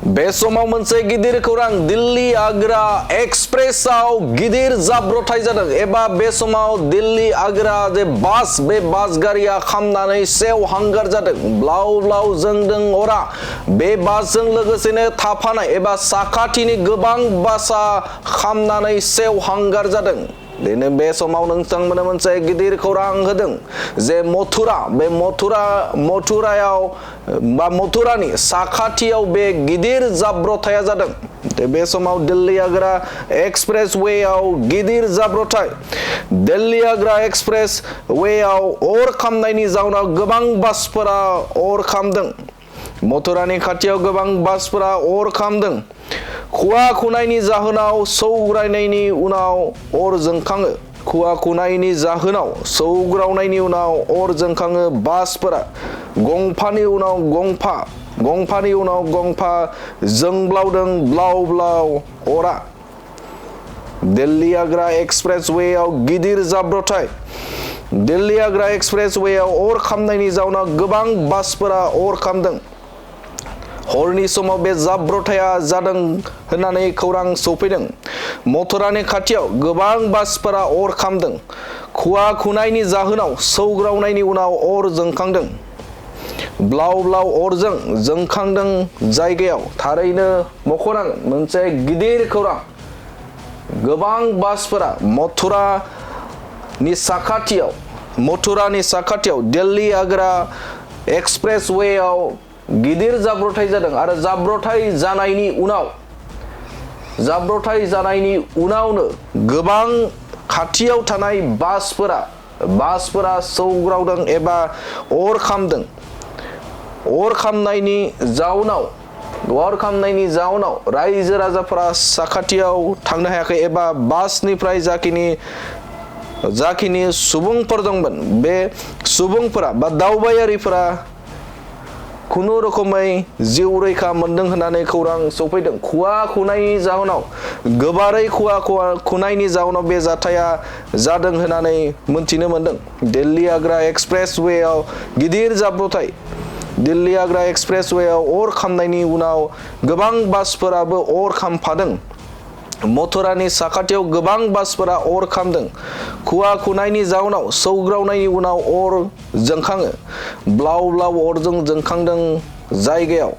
बे समाव मोनसे गिदिर खौरां दिल्ली आग्रा एक्सप्रेसआव गिदिर जाब्रबथाय जादों एबा बे समाव दिल्ली आग्रा जे बे बास गारिया खामनानै सेवहांगार जादों ब्लाव ब्लाव जोंदों अरा बे बासजों लोगोसेनो थाफानाय एबा साखाथिनि गोबां बासआ खामनानै सेवहांगार जादों दिनै बे समाव नोंथांमोननो मोनसे गिदिर खौरां होदों जे मथुरानि साखाथियाव बे गिदिर जाब्रबथाया जादों बे समाव दिल्ली आग्रा एक्सप्रेसवेआव गिदिर जाब्रबथाय दिल्ली आग्रा एक्सप्रेसवेआव अर खामनायनि जाउनाव गोबां बासफोरा अर खामदों मथुरानि खाथियाव गोबां बासफोरा अर खामदों खुवा खुनायनि जाहोनाव सौग्रावनायनि उनाव अर जोंखाङो खुवा खुनायनि जाहोनाव सौग्रावनायनि उनाव अर जोंखाङो बासफोरा गंफानि उनाव गंफा जोंब्लावदों ब्लाव ब्लाव अरा दिल्ली आग्रा एक्सप्रेसवेआव गिदिर जाब्रबथाय दिल्ली आग्रा एक्सप्रेसवेआव अर खामनायनि जाउनाव गोबां बासफोरा अर खामदों हरनि समाव बे जाब्रबथाया जादों होननानै खौरां सफैदों मथुरानि खाथियाव गोबां बासफोरा अर खामदों खुवा खुनायनि जाहोनाव सौग्रावनायनि उनाव अर जोंखांदों ब्लाव ब्लाव अरजों जोंखांदों जायगायाव थारैनो मख'नांगोन मोनसे गिदिर खौरां गोबां बासफोरा मथुरानि साखाथियाव दिल्ली आग्रा एक्सप्रेसवेआव गिदिर जाब्रबथाय जादों आरो जाब्रबथाय जानायनि उनावनो गोबां खाथियाव थानाय बासफोरा सौग्रावदों एबा अर खामदों अर खामनायनि जाउनाव रायजो राजाफोरा साखाथियाव थांनो हायाखै एबा बासनिफ्राय जाखिनि सुबुंफोर दंमोन बे सुबुंफोरा बा दावबायारिफोरा खुनु रोखोमै जिउ रैखा मोनदों होननानै खौरां सफैदों खुवा खुनायनि जाहोनाव गोबारै खुवा खुनायनि जाहोनाव बे जाथाया जादों होननानै मोनथिनो मोनदों दिल्ली आग्रा एक्सप्रेसवेआव गिदिर जाब्रबथाय दिल्ली आग्रा एक्सप्रेसवेआव अर खामनायनि उनाव गोबां बासफोराबो अर खामफादों मथुरानि साखाथियाव गोबां बासफोरा अर खामदों खुवा खुनायनि जाउनाव सौग्रावनायनि उनाव अर जोंखाङो ब्लाव ब्लाव अरजों जोंखांदों जायगायाव